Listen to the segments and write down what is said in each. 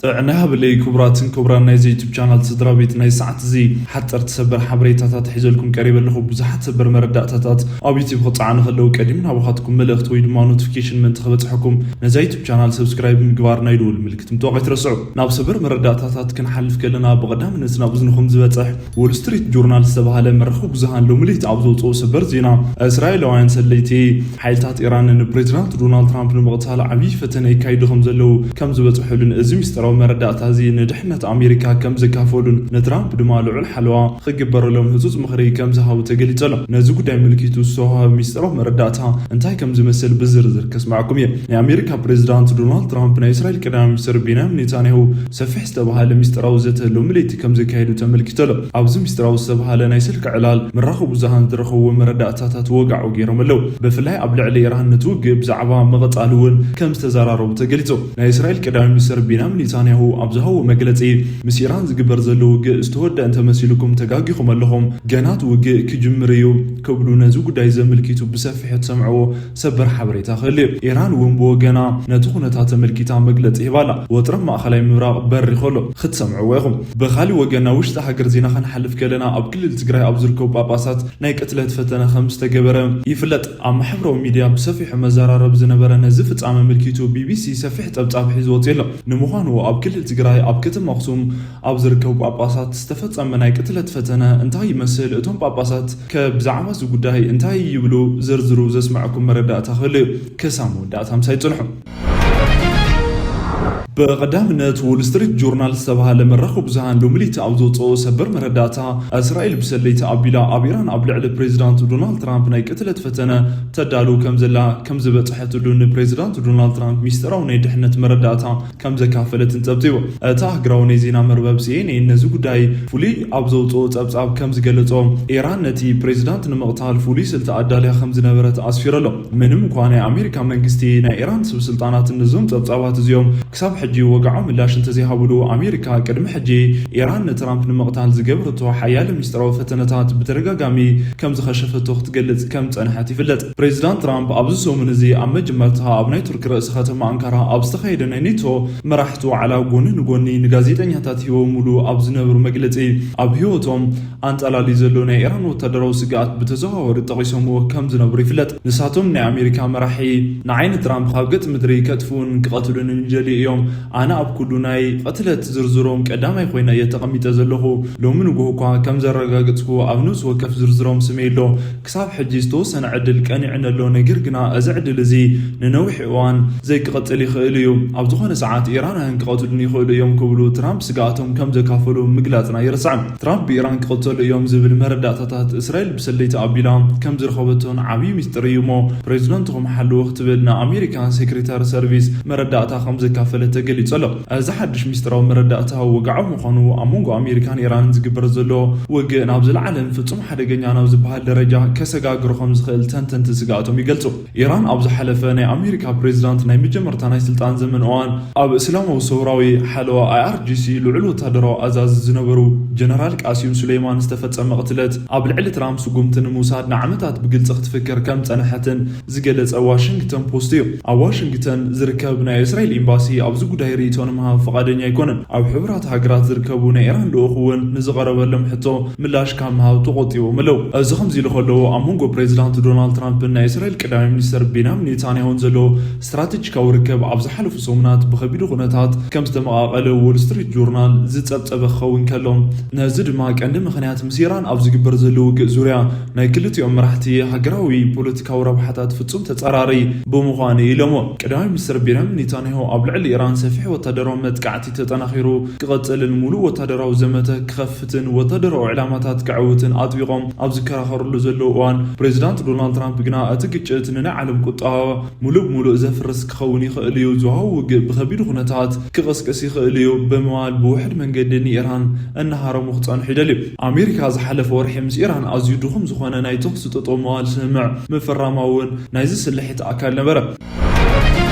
ጥዕና ይሃበለይ ክቡራትን ክቡራን ናይዚ ዩቱብ ቻናል ስድራ ቤት፣ ናይ ሰዓት እዚ ሓፀርቲ ሰበር ሓበሬታታት ሒዘልኩም ቀሪበ ኣለኹ። ብዙሓት ሰበር መረዳእታታት ኣብ ዩቱብ ክፀዓኑ ከለዉ ቀዲም ናባኻትኩም መልእኽቲ ወይ ድማ ኖቲፊኬሽን ምእንቲ ክበፅሐኩም ነዛ ዩቱብ ቻናል ሰብስክራይብ ምግባር ናይ ደወል ምልክት ምጥዋቕ ኣይትረስዑ። ናብ ሰበር መረዳእታታት ክንሓልፍ ከለና ብቐዳምነት ናብ እዝንኹም ዝበፅሕ ዎል ስትሪት ጆርናል ዝተባህለ መራኸቢ ብዙሃን ሎሚ ለይቲ ኣብ ዘውፅኦ ሰበር ዜና እስራኤላውያን ሰለይቲ ሓይልታት ኢራን ንፕሬዚዳንት ዶናልድ ትራምፕ ንምቕታል ዓብዪ ፈተነ ይካይዱ ከም ዘለዉ ከም ዝበፅሐሉን እዚ ሚስጥራዊ መረዳእታ እዚ ንድሕነት ኣሜሪካ ከም ዘካፈሉን ንትራምፕ ድማ ልዑል ሓለዋ ክግበረሎም ህፁፅ ምኽሪ ከም ዝሃቡ ተገሊፁ ኣሎ። ነዚ ጉዳይ ምልኪቱ ዝተዋህበ ሚስጥራዊ መረዳእታ እንታይ ከም ዝመስል ብዝርዝር ከስማዕኩም እየ። ናይ ኣሜሪካ ፕሬዚዳንት ዶናልድ ትራምፕ ናይ እስራኤል ቀዳማይ ሚኒስትር ቤንያሚን ኔታንያሁ ሰፊሕ ዝተባሃለ ሚስጥራዊ ዘተ ሎሚ ለይቲ ከም ዘካየዱ ተመልኪቱ ኣሎ። ኣብዚ ሚስጥራዊ ዝተባሃለ ናይ ስልኪ ዕላል መራኸቢ ብዙሃን ዝረኸብዎ መረዳእታታት ወግዓዊ ገይሮም ኣለዉ። ብፍላይ ኣብ ልዕሊ ኢራን ነቲ ውግእ ብዛዕባ ምቕጻል እውን ከም ዝተዘራረቡ ተገሊጹ። ናይ እስራኤል ቀዳማይ ሚኒስትር ቤንያሚን ኔታንያሁ ኣብ ዝሃቦ መግለጺ፣ ምስ ኢራን ዝግበር ዘሎ ውግእ ዝተወደአ እንተመሲልኩም ተጋጊኹም ኣለኹም፣ ገና እቲ ውግእ ክጅምር እዩ ክብሉ ነዚ ጉዳይ ዘመልኪቱ ብሰፊሑ ትሰምዕዎ ሰበር ሓበሬታ ክህሉ እዩ። ኢራን እውን ብወገና ነቲ ኩነታት ተመልኪታ መግለጺ ሂባ ኣላ። ወጥሪ ኣብ ማእኸላይ ምብራቕ በሪኹ ኣሎ፣ ክትሰምዕዎ ኢኹም። ብኻሊእ ወገን ናብ ውሽጢ ሃገር ዜና ክንሓልፍ ከለና ኣብ ክልል ትግራይ ኣብ ዝርከቡ ጳጳሳት ናይ ቅትለት ፈተነ ከም ዝተገበረ ይፍለጥ። ኣብ ማሕበራዊ ሚድያ ብሰፊሑ መዘራረቢ ዝነበረ ነዚ ፍጻመ ኣመልኪቱ ቢቢሲ ሰፊሕ ጸብጻብ ሒዙ ወጺኡ ኣሎ። ንምዃኑ ኣብ ክልል ትግራይ ኣብ ከተማ ኣኽሱም ኣብ ዝርከቡ ጳጳሳት ዝተፈጸመ ናይ ቅትለት ፈተነ እንታይ ይመስል? እቶም ጳጳሳት ከ ብዛዕባ እዚ ጉዳይ እንታይ ይብሉ? ዝርዝሩ ዘስምዐኩም መረዳእታ ክህሉ እዩ። ክሳብ መወዳእታ ምሳይ ጽንሑ። ብቐዳምነት ዎል ስትሪት ጆርናል ዝተባህለ መራኸቢ ብዙሃን ሎሚ ለይቲ ኣብ ዘውፅኦ ሰበር መረዳእታ፣ እስራኤል ብሰለይቲ ኣቢላ ኣብ ኢራን ኣብ ልዕሊ ፕሬዚዳንት ዶናልድ ትራምፕ ናይ ቅትለት ፈተነ ተዳሉ ከም ዘላ ከም ዝበፅሐትሉ ንፕሬዚዳንት ዶናልድ ትራምፕ ሚስጥራዊ ናይ ድሕነት መረዳእታ ከም ዘካፈለት እንጸብጺቡ። እቲ ኣህግራዊ ናይ ዜና መርበብ ሲኤንኤን ነዚ ጉዳይ ፍሉይ ኣብ ዘውፅኦ ጸብጻብ ከም ዝገለጾ፣ ኢራን ነቲ ፕሬዚዳንት ንምቕታል ፍሉይ ስልቲ ኣዳልያ ከም ዝነበረት ኣስፊሩ ኣሎ። ምንም እኳ ናይ ኣሜሪካ መንግስቲ ናይ ኢራን ሰብ ስልጣናት ነዞም ጸብጻባት እዚኦም ክሳብ ሕጂ ወግዓዊ ምላሽ እንተዘይሃብሉ፣ ኣሜሪካ ቅድሚ ሕጂ ኢራን ንትራምፕ ንምቕታል ዝገበረቶ ሓያለ ሚስጥራዊ ፈተነታት ብተደጋጋሚ ከም ዝኸሸፈቶ ክትገልጽ ከም ጸንሐት ይፍለጥ። ፕሬዚዳንት ትራምፕ ኣብዚ ሰሙን እዚ ኣብ መጀመርታ ኣብ ናይ ቱርኪ ርእሲ ከተማ ኣንካራ ኣብ ዝተኻየደ ናይ ኔቶ መራሕቲ ዋዕላ ጎኒ ንጎኒ ንጋዜጠኛታት ሂቦምሉ ኣብ ዝነበሩ መግለጺ፣ ኣብ ህይወቶም ኣንጸላልዩ ዘሎ ናይ ኢራን ወታደራዊ ስግኣት ብተዘዋዋሪ ጠቒሶምዎ ከም ዝነብሩ ይፍለጥ። ንሳቶም ናይ ኣሜሪካ መራሒ ንዓይ ንትራምፕ ካብ ገጽ ምድሪ ከጥፍኡን ክቐትሉንን ይደልዩ እዮም። ኣነ ኣብ ኩሉ ናይ ቅትለት ዝርዝሮም ቀዳማይ ኮይነ እየ ተቐሚጠ ዘለኹ። ሎሚ ንግሆ እኳ ከም ዘረጋገጽኩዎ ኣብ ነፍሲ ወከፍ ዝርዝሮም ስመይ ኣሎ። ክሳብ ሕጂ ዝተወሰነ ዕድል ቀኒዑኒ ኣሎ፣ ነገር ግና እዚ ዕድል እዚ ንነዊሕ እዋን ዘይክቕጽል ይኽእል እዩ። ኣብ ዝኾነ ሰዓት ኢራናውያን ክቐትሉኒ ይኽእሉ እዮም ክብሉ ትራምፕ ስግኣቶም ከም ዘካፈሉ ምግላጽና ኣይርሳዕን። ትራምፕ ብኢራን ክቕተሉ እዮም ዝብል መረዳእታታት እስራኤል ብሰለይቲ ኣቢላ ከም ዝረኸበቶን ዓብዪ ሚስጥር እዩ እሞ ፕሬዚደንትኹም ሓልዉ ክትብል ንኣሜሪካን ሴክሬታሪ ሰርቪስ መረዳእታ ከም ዘካፈለት ተገሊጹ ኣሎ። እዚ ሓድሽ ሚስጥራዊ መረዳእታ ወግዓዊ ምዃኑ ኣብ መንጎ ኣሜሪካን ኢራንን ዝግበር ዘሎ ውግእ ናብ ዝለዓለን ፍጹም ሓደገኛ ናብ ዝበሃል ደረጃ ከሰጋግሮ ከም ዝኽእል ተንተንቲ ስግኣቶም ይገልጹ። ኢራን ኣብ ዝሓለፈ ናይ ኣሜሪካ ፕሬዚዳንት ናይ መጀመርታ ናይ ስልጣን ዘመን እዋን ኣብ እስላማዊ ሰውራዊ ሓለዋ ኣይኣርጂሲ ልዑል ወታደራዊ ኣዛዚ ዝነበሩ ጀነራል ቃሲም ሱሌይማን ዝተፈጸመ ቅትለት ኣብ ልዕሊ ትራምፕ ስጉምቲ ንምውሳድ ንዓመታት ብግልጺ ክትፍክር ከም ጸንሐትን ዝገለጸ ዋሽንግተን ፖስት እዩ። ኣብ ዋሽንግተን ዝርከብ ናይ እስራኤል ኤምባሲ ኣብዚ ጉዳይ ርእይቶ ንምሃብ ፍቓደኛ ኣይኮነን። ኣብ ሕቡራት ሃገራት ዝርከቡ ናይ ኢራን ልኡኽ እውን ንዝቐረበሎም ሕቶ ምላሽ ካብ ምሃብ ተቖጢቦም ኣለዉ። እዚ ከምዚ ኢሉ ከለዉ፣ ኣብ መንጎ ፕሬዚዳንት ዶናልድ ትራምፕን ናይ እስራኤል ቀዳማይ ሚኒስትር ቤንያሚን ኔታንያሁን ዘሎ ስትራቴጂካዊ ርክብ ኣብ ዝሓለፉ ሰሙናት ብኸቢድ ኩነታት ከም ዝተመቓቐለ ዎል ስትሪት ጆርናል ዝጸብጸበ ክኸውን ከሎ፣ ነዚ ድማ ቀንዲ ምኽንያት ምስ ኢራን ኣብ ዝግበር ዘሎ ውግእ ዙርያ ናይ ክልቲኦም መራሕቲ ሃገራዊ ፖለቲካዊ ረብሓታት ፍጹም ተጻራሪ ብምዃኑ እዩ ኢሎሞ። ቀዳማይ ሚኒስትር ቤንያሚን ኔታንያሁ ኣብ ልዕሊ ኢራን ሰፊሕ ወታደራዊ መጥቃዕቲ ተጠናኺሩ ክቐጽልን ሙሉእ ወታደራዊ ዘመተ ክኸፍትን ወታደራዊ ዕላማታት ክዕውትን ኣጥቢቖም ኣብ ዝከራኸርሉ ዘለዉ እዋን፣ ፕሬዚዳንት ዶናልድ ትራምፕ ግና እቲ ግጭት ንናይ ዓለም ቁጠባ ሙሉእ ብሙሉእ ዘፍርስ ክኸውን ይኽእል እዩ፣ ዝወሃቡ ውግእ ብኸቢድ ኩነታት ክቕስቅስ ይኽእል እዩ ብምባል ብውሕድ መንገዲ ንኢራን እናሃረሙ ክጸንሑ ይደልዩ። ኣሜሪካ ዝሓለፈ ወርሒ ምስ ኢራን ኣዝዩ ድኹም ዝኾነ ናይ ተኹሲ ጠጠው ምባል ስምምዕ ምፍራማ እውን ናይዚ ስልሒት ኣካል ነበረ።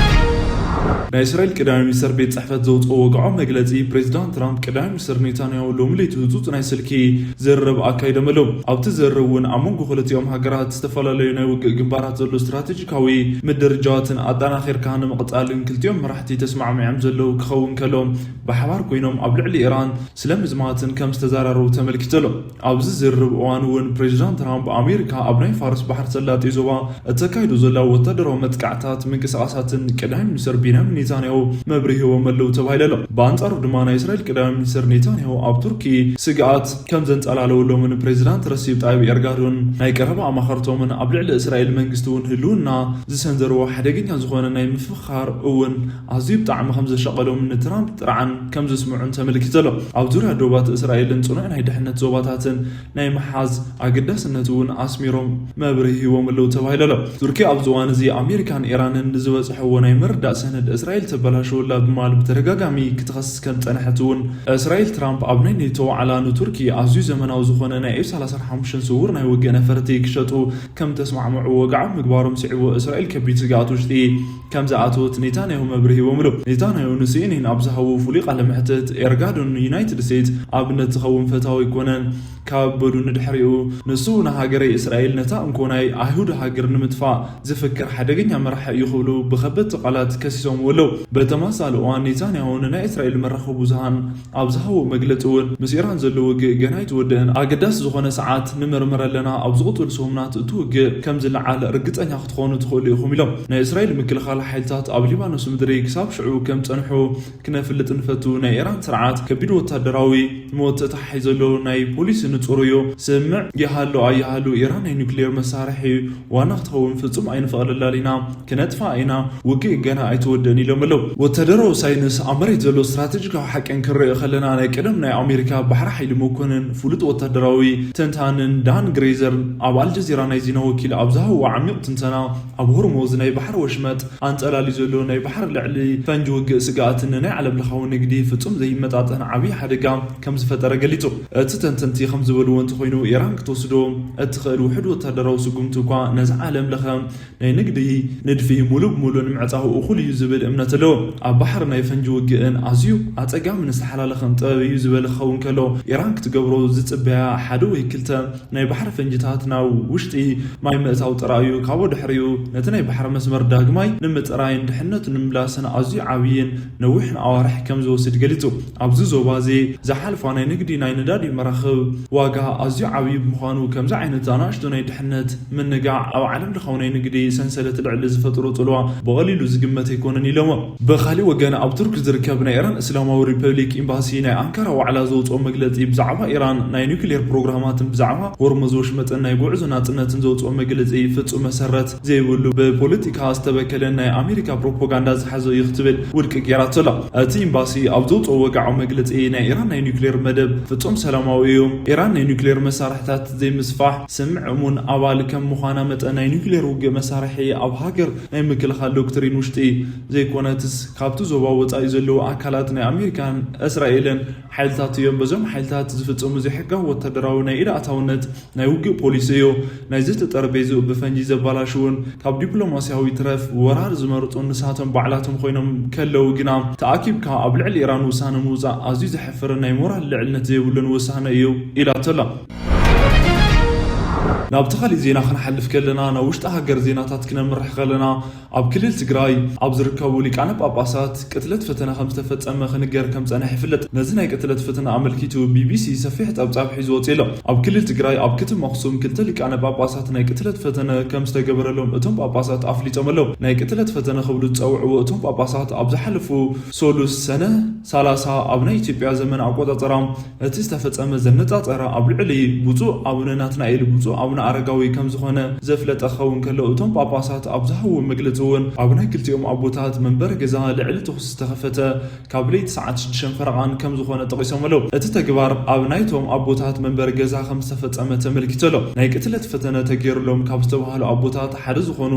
ናይ እስራኤል ቀዳማይ ሚኒስተር ቤት ጽሕፈት ዘውፅኦ ወግዓዊ መግለጺ፣ ፕሬዚዳንት ትራምፕ ቀዳማይ ሚኒስተር ኔታንያሁ ሎሚ ለይቲ ህጹጽ ናይ ስልኪ ዝርርብ ኣካይዶም ኣለዉ። ኣብቲ ዝርርብ እውን ኣብ መንጎ ክልቲኦም ሃገራት ዝተፈላለዩ ናይ ውግእ ግንባራት ዘሎ ስትራቴጂካዊ ምድርጃዋትን ኣጠናኺርካ ንምቕጻልን ክልቲኦም መራሕቲ ተስማዕሚዖም ዘለዉ ክኸውን ከሎ፣ ብሓባር ኮይኖም ኣብ ልዕሊ ኢራን ስለ ምዝማትን ከም ዝተዘራረቡ ተመልኪቱ ኣሎ። ኣብዚ ዝርርብ እዋን እውን ፕሬዚዳንት ትራምፕ ኣሜሪካ ኣብ ናይ ፋርስ ባሕሪ ሰላጤ ዞባ እተካይዶ ዘላ ወታደራዊ መጥቃዕታት ምንቅስቃሳትን ቀዳማይ ሚኒስተር ቤንያሚን ኔታንያሁ መብርሂ ሂቦም ኣለዉ ተባሂሉ ኣሎ። ብኣንጻሩ ድማ ናይ እስራኤል ቀዳማይ ሚኒስተር ኔታንያሁ ኣብ ቱርኪ ስግኣት ከም ዘንጸላለወሎምን ፕሬዚዳንት ረሲብ ጣይብ ኤርጋዶን ናይ ቀረባ ኣማኸርቶምን ኣብ ልዕሊ እስራኤል መንግስቲ እውን ህልውና ዝሰንዘርዎ ሓደገኛ ዝኾነ ናይ ምፍኻር እውን ኣዝዩ ብጣዕሚ ከም ዘሻቐሎም ንትራምፕ ጥርዓን ከም ዘስምዑን ተመልኪቱ ኣሎ። ኣብ ዙርያ ዶባት እስራኤልን ጽኑዕ ናይ ድሕነት ዞባታትን ናይ ምሓዝ ኣገዳስነት እውን ኣስሚሮም መብርሂ ሂቦም ኣለዉ ተባሂሉ ኣሎ። ቱርኪ ኣብዚ እዋን እዚ ኣሜሪካን ኢራንን ንዝበጽሕዎ ናይ ምርዳእ ሰነድ እስራኤል ተበላሸወላ ብምባል ብተደጋጋሚ ክትኸስስ ከም ጸንሐት እውን እስራኤል ትራምፕ ኣብ ናይ ኔቶ ዋዕላ ንቱርኪ ኣዝዩ ዘመናዊ ዝኾነ ናይ ኤፍ ሰላሳ ሓሙሽተ ስውር ናይ ውግእ ነፈርቲ ክሸጡ ከም ተስማዕምዑ ወግዓዊ ምግባሮም ስዒቡ እስራኤል ከቢድ ስግኣት ውሽጢ ከም ዝኣተወት ኔታንያሁ መብርሂ ሂቦምሉ። ኔታንያሁ ንሲኤንኤን ኣብ ዝሃቦ ፍሉይ ቃለ መሕትት፣ ኤርጋዶን ንዩናይትድ ስቴትስ ኣብነት ዝኸውን ፈታዊ ኣይኮነን ካብ በሉ ንድሕሪኡ፣ ንሱ ንሃገረይ እስራኤል ነታ እንኮ ናይ ኣይሁድ ሃገር ንምጥፋእ ዝፍክር ሓደገኛ መራሒ እዩ ክብሉ ብኸበድቲ ቃላት ከሲሶምዎ ኣለዉ። በተመሳሳሊ እዋን ኔታንያሁ ንናይ እስራኤል መራኸቢ ብዙሃን ኣብ ዝሃቦ መግለጺ እውን፣ ምስ ኢራን ዘሎ ውግእ ገና ኣይተወደእን፣ ኣገዳሲ ዝኾነ ሰዓት ንመርምር ኣለና፣ ኣብ ዝቕጽሉ ሰሙናት እቲ ውግእ ከም ዝለዓል ርግጸኛ ክትኾኑ ትኽእሉ ኢኹም ኢሎም። ናይ እስራኤል ምክልኻል ሓይልታት ኣብ ሊባኖስ ምድሪ ክሳብ ሽዑ ከም ጸንሑ ክነፍልጥ ንፈቱ። ናይ ኢራን ስርዓት ከቢድ ወታደራዊ ሞት ተታሒዙ ዘሎ ናይ ፖሊሲ ንጹር እዩ። ስምዕ ይሃሉ ኣይሃሉ ኢራን ናይ ኒውክሌር መሳርሒ ዋና ክትኸውን ፍጹም ኣይንፈቕደላን ኢና፣ ክነጥፍኣ ኢና፣ ውግእ ገና ኣይተወደእን ኢሎም ኣለዉ። ወታደራዊ ሳይንስ ኣብ መሬት ዘሎ ስትራቴጂካዊ ሓቅን ክንርኢ ከለና ናይ ቀደም ናይ ኣሜሪካ ባሕሪ ሓይሊ መኮንን ፍሉጥ ወታደራዊ ተንታንን ዳን ግሬዘርን ኣብ ኣልጀዚራ ናይ ዜና ወኪል ኣብ ዝሃብዎ ዓሚቕ ትንተና ኣብ ሆርሞዝ ናይ ባሕሪ ወሽመጥ ኣንጸላልዩ ዘሎ ናይ ባሕሪ ልዕሊ ፈንጂ ውግእ ስግኣትን ንናይ ዓለም ለኻዊ ንግዲ ፍጹም ዘይመጣጠን ዓብዪ ሓደጋ ከም ዝፈጠረ ገሊጹ። እቲ ተንተንቲ ከም ዝበልዎ እንተኾይኑ ኢራን ክትወስዶ እትኽእል ውሑድ ወታደራዊ ስጉምቲ እኳ ነዚ ዓለም ለኸ ናይ ንግዲ ንድፊ ሙሉእ ብሙሉእ ንምዕጻው እኹል እዩ ዝብል እምነት ኣለዎ። ኣብ ባሕሪ ናይ ፈንጂ ውግእን ኣዝዩ ኣጸጋምን ዝተሓላለኸን ጥበብ እዩ ዝበለ ክኸውን ከሎ፣ ኢራን ክትገብሮ ዝጽበያ ሓደ ወይ ክልተ ናይ ባሕሪ ፈንጅታት ናብ ውሽጢ ማይ ምእታው ጥራይ እዩ። ካብኡ ድሕሪኡ ነቲ ናይ ባሕሪ መስመር ዳግማይ ንምጽራይን ድሕነቱ ንምምላስን ኣዝዩ ዓብይን ነዊሕን ኣዋርሕ ከም ዝወስድ ገሊጹ። ኣብዚ ዞባ እዚ ዝሓልፋ ናይ ንግዲ ናይ ነዳዲ መራኽብ ዋጋ ኣዝዩ ዓብዪ ብምዃኑ፣ ከምዚ ዓይነት ኣናእሽቱ ናይ ድሕነት ምንጋዕ ኣብ ዓለም ለኻዊ ናይ ንግዲ ሰንሰለት ልዕሊ ዝፈጥሮ ጽልዋ ብቐሊሉ ዝግመት ኣይኮነን ኢሎሞ። ብኻሊእ ወገን ኣብ ቱርክ ዝርከብ ናይ ኢራን እስላማዊ ሪፐብሊክ ኤምባሲ ናይ ኣንካራ ዋዕላ ዘውፅኦ መግለፂ ብዛዕባ ኢራን ናይ ኒውክሌር ፕሮግራማትን ብዛዕባ ሆርሙዝ ወሽመጥን ናይ ጉዕዞ ናፅነትን ዘውፅኦ መግለፂ ፍፁም መሰረት ዘይብሉ ብፖለቲካ ዝተበከለን ናይ ኣሜሪካ ፕሮፓጋንዳ ዝሓዘ እዩ ክትብል ውድቂ ገይራቶ ኣላ። እቲ ኤምባሲ ኣብ ዘውፅኦ ወግዓዊ መግለፂ ናይ ኢራን ናይ ኒውክሌር መደብ ፍፁም ሰላማዊ እዩ። ኢራን ናይ ኒውክሌር መሳርሕታት ዘይምስፋሕ ስምዕ እሙን ኣባል ከም ምዃና መጠን ናይ ኒውክሌር ውግእ መሳርሒ ኣብ ሃገር ናይ ምክልኻል ዶክትሪን ውሽጢ ዘይኮነትስ ካብቲ ዞባ ወፃኢ ዘለዉ ኣካላት ናይ ኣሜሪካን እስራኤልን ሓይልታት እዮም። በዞም ሓይልታት ዝፍፀሙ ዘይሕጋዊ ወታደራዊ ናይ ኢድ ኣእታውነት ናይ ውግእ ፖሊሲ እዩ። ናይዚ ተጠረጴዝኡ ብፈንጂ ዘባላሽውን ካብ ዲፕሎማሲያዊ ትረፍ ወራር ዝመርፁን ንሳቶም ባዕላቶም ኮይኖም ከለዉ ግና ተኣኪብካ ኣብ ልዕሊ ኢራን ውሳነ ምውፃእ ኣዝዩ ዘሕፍርን ናይ ሞራል ልዕልነት ዘይብሉን ውሳነ እዩ ኢላቶ ኣላ። ናብቲ ካሊእ ዜና ክንሓልፍ ከለና ናብ ውሽጢ ሃገር ዜናታት ክነምርሕ ከለና ኣብ ክልል ትግራይ ኣብ ዝርከቡ ሊቃነ ጳጳሳት ቅትለት ፈተነ ከም ዝተፈጸመ ክንገር ከም ጸንሐ ይፍለጥ። ነዚ ናይ ቅትለት ፈተነ ኣመልኪቱ ቢቢሲ ሰፊሕ ጸብጻብ ሒዙ ወጺኡ ኣሎ። ኣብ ክልል ትግራይ ኣብ ከተማ ኣኽሱም ክልተ ሊቃነ ጳጳሳት ናይ ቅትለት ፈተነ ከም ዝተገበረሎም እቶም ጳጳሳት ኣፍሊጦም ኣለዉ። ናይ ቅትለት ፈተነ ክብሉ ዝጸውዕዎ እቶም ጳጳሳት ኣብ ዝሓለፉ ሶሉስ ሰነ ሰላሳ ኣብ ናይ ኢትዮጵያ ዘመን ኣቆጻጽራ እቲ ዝተፈጸመ ዘነጻጸረ ኣብ ልዕሊ ብፁዕ ኣቡነ ናትናኤል ብፁዕ ኣቡነ ኣረጋዊ ከም ዝኾነ ዘፍለጠ ክኸውን ከሎ፣ እቶም ጳጳሳት ኣብ ዝሃብዎ መግለጺ እውን ኣብ ናይ ክልቲኦም ኣቦታት መንበሪ ገዛ ልዕሊ ተኹሲ ዝተኸፈተ ካብ ለይቲ ሰዓት ሽዱሽተ ፈረቓን ከም ዝኾነ ጠቒሶም ኣለዉ። እቲ ተግባር ኣብ ናይቶም ኣቦታት መንበሪ ገዛ ከም ዝተፈጸመ ተመልኪቱ ኣሎ። ናይ ቅትለት ፈተነ ተገይሩሎም ካብ ዝተባህሉ ኣቦታት ሓደ ዝኾኑ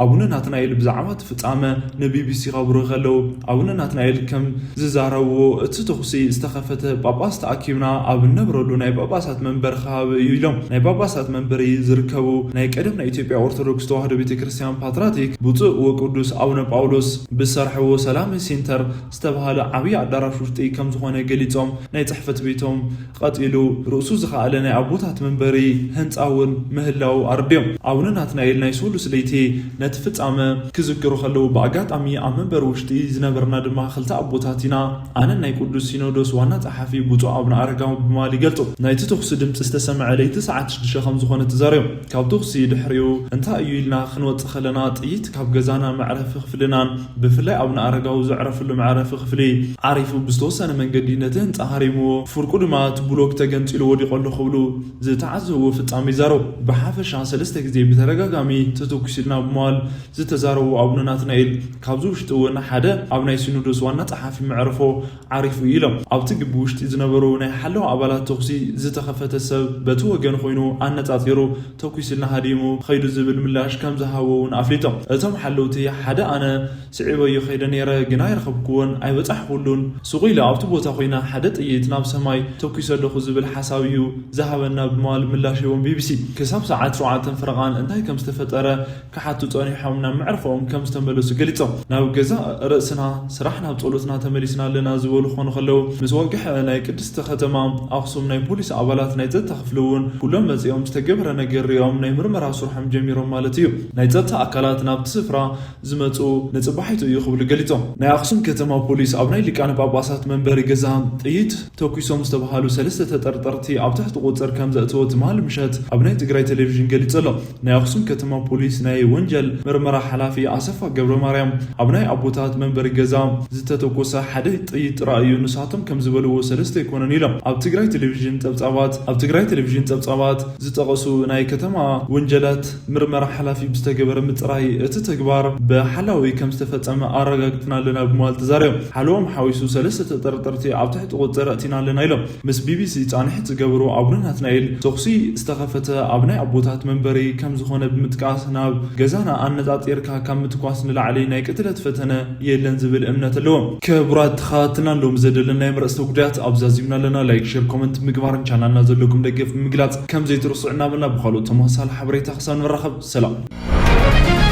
ኣቡነ ናትናኤል ብዛዕባ እቲ ፍጻመ ንቢቢሲ ከብርሁ ከለዉ፣ ኣቡነ ናትናኤል ከም ዝዛረብዎ፣ እቲ ተኹሲ ዝተኸፈተ ጳጳስ ተኣኪብና ኣብ እንነብረሉ ናይ ጳጳሳት መንበሪ ከባቢ እዩ ኢሎም። ናይ ጳጳሳት መንበሪ ዝርከቡ ናይ ቀደም ናይ ኢትዮጵያ ኦርቶዶክስ ተዋህዶ ቤተክርስትያን ፓትርያርክ ብፁዕ ወቅዱስ ኣቡነ ጳውሎስ ብሰርሕዎ ሰላም ሴንተር ዝተባሃለ ዓብዪ ኣዳራሽ ውሽጢ ከም ዝኾነ ገሊጾም፣ ናይ ጽሕፈት ቤቶም ቀጺሉ ርእሱ ዝኸኣለ ናይ ኣቦታት መንበሪ ህንጻ እውን ምህላው ኣረዲኦም። ኣቡነ ናትናኤል ናይ ሰሉስ ለይቲ ነቲ ፍጻመ ክዝክሩ ከለዉ፣ ብኣጋጣሚ ኣብ መንበሪ ውሽጢ ዝነበርና ድማ ክልተ ኣቦታት ኢና፣ ኣነን ናይ ቅዱስ ሲኖዶስ ዋና ጸሓፊ ብፁዕ ኣቡነ ኣረጋዊ ብምባል ይገልጹ። ናይቲ ተኹሲ ድምጺ ዝተሰምዐ ለይቲ ሰዓት ሽዱሽተ ከም ዝኾነ ተዛሪቦም። ካብ ተኹሲ ድሕሪኡ እንታይ እዩ ኢልና ክንወጽእ ከለና ጥይት ካብ ገዛና መዕረፊ ክፍልናን ብፍላይ ኣቡነ ኣረጋዊ ዘዕረፍሉ መዕረፊ ክፍሊ ዓሪፉ ብዝተወሰነ መንገዲ ነቲ ህንጻ ሃሪምዎ፣ ፍርቁ ድማ እቲ ብሎክ ተገንጺሉ ወዲቑ ኣሎ ክብሉ ዝተዓዘብዎ ፍጻመ ይዛረቡ። ብሓፈሻ ሰለስተ ግዜ ብተደጋጋሚ ተተኩሲልና ብምባል ዝተዛረቡ ኣቡነ ናትናኤል፣ ካብዚ ውሽጢ እውን ሓደ ኣብ ናይ ሲኖዶስ ዋና ጸሓፊ መዕርፎ ዓሪፉ እዩ ኢሎም። ኣብቲ ግቢ ውሽጢ ዝነበሩ ናይ ሓለዋ ኣባላት ተኹሲ ዝተኸፈተ ሰብ በቲ ወገን ኮይኑ ኣነጻጺሩ ተኩስልና ሃዲሙ ኸይዱ ዝብል ምላሽ ከም ዝሃቦ እውን ኣፍሊጦም። እቶም ሓለውቲ ሓደ ኣነ ስዒበዮ ከይደ ነይረ፣ ግና ኣይረኸብኩዎን ኣይበጻሕኩሉን። ስቕ ኢለ ኣብቲ ቦታ ኮይና ሓደ ጥይት ናብ ሰማይ ተኩሰ ኣለኹ ዝብል ሓሳብ እዩ ዝሃበና ብምባል ምላሽ ሂቦም ቢቢሲ። ክሳብ ሰዓት ሸውዓተ ፈረቓን እንታይ ከም ዝተፈጠረ ክሓቱ ጸኒሖም ናብ መዕርፎም ከም ዝተመለሱ ገሊጾም። ናብ ገዛ ርእስና ስራሕ ናብ ጸሎትና ተመሊስና ኣለና ዝበሉ ክኾኑ ከለዉ፣ ምስ ወግሐ ናይ ቅድስቲ ከተማ ኣኽሱም ናይ ፖሊስ ኣባላት ናይ ጸጥታ ክፍሊ እውን ኩሎም መጺኦም ዝተገብረ ነገር ሪኦም ናይ ምርመራ ስርሖም ጀሚሮም ማለት እዩ። ናይ ጸጥታ ኣካላት ናብቲ ስፍራ ዝመጹ ንጽባሒቱ እዩ ክብሉ ገሊጾም። ናይ ኣኽሱም ከተማ ፖሊስ ኣብ ናይ ሊቃነ ጳጳሳት መንበሪ ገዛ ጥይት ተኩሶም ዝተባሃሉ ሰለስተ ተጠርጠርቲ ኣብ ትሕቲ ቁጽር ከም ዘእተወ ትማሊ ምሸት ኣብ ናይ ትግራይ ቴሌቪዥን ገሊጹ ኣሎ። ናይ ኣኽሱም ከተማ ፖሊስ ናይ ወንጀል ምርመራ ሓላፊ ኣሰፋ ገብረ ማርያም ኣብ ናይ ኣቦታት መንበሪ ገዛ ዝተተኮሰ ሓደ ጥይት ጥራይ እዩ፣ ንሳቶም ከም ዝበልዎ ሰለስተ ኣይኮነን ኢሎም። ኣብ ትግራይ ቴሌቪዥን ጸብጻባት ኣብ ትግራይ ቴሌቪዥን ጸብጻባት ዝጠቐሱ ናይ ከተማ ወንጀላት ምርመራ ሓላፊ ብዝተገበረ ምጽራይ እቲ ተግባር ብሓላዊ ከም ዝተፈጸመ ኣረጋግጽና ኣለና ብምባል ተዛሪቦም። ሓለዎም ሓዊሱ ሰለስተ ተጠርጠርቲ ኣብ ትሕቲ ቁጽር ኣእቲና ኣለና ኢሎም። ምስ ቢቢሲ ጻንሒት ዝገበሩ ኣቡነ ናትናኤል፣ ተኹሲ ዝተኸፈተ ኣብ ናይ ኣቦታት መንበሪ ከም ዝኾነ ብምጥቃስ፣ ናብ ገዛና ኣነጻጺርካ ካብ ምትኳስ ንላዕሊ ናይ ቅትለት ፈተነ የለን ዝብል እምነት ኣለዎም። ክቡራት ተኸታተልትና፣ ሎም ዘደለና ናይ መረጽቲ ጉዳያት ኣብ ዛዚምና ኣለና። ላይክ፣ ሼር፣ ኮመንት ምግባርን ቻናልና ዘለኩም ደገፍ ብምግላጽ ከም ዘይትርስዑ እናበልና፣ ብኻልኦት ተመሳሳሊ ሓበሬታ ክሳብ ንራኸብ ሰላም።